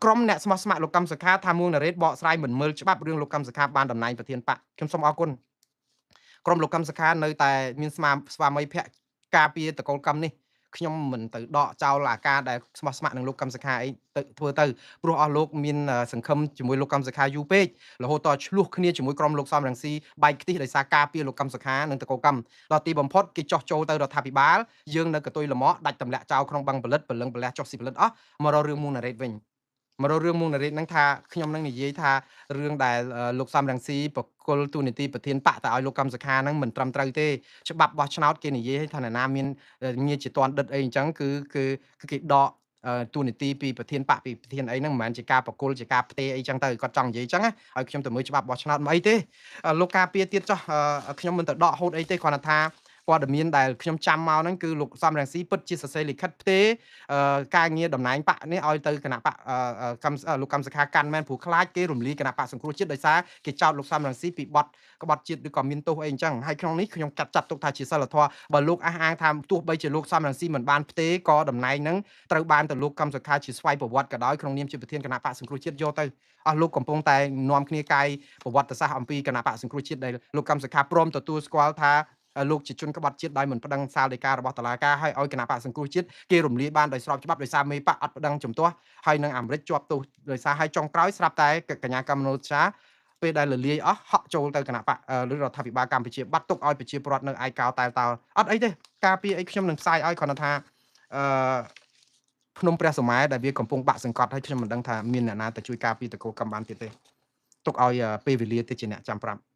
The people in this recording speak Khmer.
ក្រុមអ្នកស្មោះស្ម័គ្រលោកកឹមសុខាថាមួងណារ៉េតបកស្រាយមិនមើលច្បាប់រឿងលោកកឹមសុខាបានតំណែងប្រធានបកខ្ញុំសូមអរគុណក្រុមលោកកឹមសុខានៅតែមានស្មាស្វាមីភក្តិការពារតកូលកម្មនេះខ្ញុំមិនទៅដកចោលអាការដែលស្មោះស្ម័គ្រនឹងលោកកឹមសុខាអីទៅធ្វើទៅព្រោះអស់លោកមានសង្ឃឹមជាមួយលោកកឹមសុខាយូរពេករហូតដល់ឆ្លោះគ្នាជាមួយក្រុមលោកសំរងស៊ីបែកខ្ទិះដោយសារការពារលោកកឹមសុខានិងតកូលកម្មដល់ទីបំផុតគេចោះចូលទៅរដ្ឋាភិបាលយើងនៅកតុយលមាក់ដាច់ទម្លាក់ចោលក្នុងបឹងផលិតពលឹងពលះចុះស៊ីផលិតអស់មករករឿងមួងណារ៉េតវិញមករករឿងមួងណារ៉េតហ្នឹងថាខ្ញុំនឹងនិយាយថារឿងដែលលោកសំរងស៊ីបកគលទូនីតិប្រធានបកទៅឲ្យលោកកឹមសុខាហ្នឹងមិនត្រឹមត្រូវទេច្បាប់បោះឆ្នោតគេនិយាយថាអ្នកណាមានងារជាតនដិតអីអញ្ចឹងគឺគឺគឺគេដកទូនីតិពីប្រធានបកពីប្រធានអីហ្នឹងមិនមែនជាការបកគលជាការផ្ទេអីចឹងទៅគាត់ចង់និយាយចឹងឲ្យខ្ញុំទៅមើលច្បាប់បោះឆ្នោតមិនអីទេលោកការពារទៀតចោះខ្ញុំមិនទៅដកហូតអីទេគ្រាន់តែថាព័ត៌មានដែលខ្ញុំចាំមកហ្នឹងគឺលោកសំរងស៊ីពិតជាសរសេរលិខិតផ្ទេការងារតំណែងបកនេះឲ្យទៅគណៈបកកម្មលោកកម្មសខាកាន់មែនព្រោះខ្លាចគេរំលាយគណៈបកសង្គ្រោះជាតិដោយសារគេចោទលោកសំរងស៊ីពីបទក្បត់ជាតិឬក៏មានទោសអីអញ្ចឹងហើយក្នុងនេះខ្ញុំចាត់ចាត់ទុកថាជាសិលធម៌បើលោកអះអាងថាទោះបីជាលោកសំរងស៊ីមិនបានផ្ទេក៏តំណែងហ្នឹងត្រូវបានទៅលោកកម្មសខាជាស្វ័យប្រវត្តិក៏ដោយក្នុងនាមជាប្រធានគណៈបកសង្គ្រោះជាតិយកទៅអស់លោកកំពុងតែនាំគ្នាកាយប្រវត្តិសាស្ត្រអំពីគណៈបកសង្គ្រោះជាតិដែលលោកកម្មសខាព្រមទទួលស្គាល់ថាលោកជាជនក្បត់ជាតិដោយមិនប្តឹងសាលដីការបស់តុលាការហើយឲ្យគណៈបកសង្គ្រោះជាតិគេរំលាយបានដោយស្របច្បាប់ដោយសារមេបកអត់ប្តឹងជំទាស់ហើយនឹងអាមេរិកជាប់ទោសដោយសារឲ្យចុងក្រោយស្រាប់តែកញ្ញាកម្មនោចាពេលដែលលលាយអស់ហក់ចូលទៅគណៈបកឬរដ្ឋាភិបាលកម្ពុជាបាត់ទុកឲ្យប្រជាពលរដ្ឋនៅឯកោតែលតោអត់អីទេការពីអីខ្ញុំនឹងផ្សាយឲ្យគ្រាន់តែថាអឺភ្នំព្រះសម័យដែលវាកំពុងបាក់សង្កត់ហើយខ្ញុំមិនដឹងថាមានអ្នកណាទៅជួយការពីតកូលកម្មបានទៀតទេទុកឲ្យពេលវេលាទៅជាអ្នកចាំប្រាប់។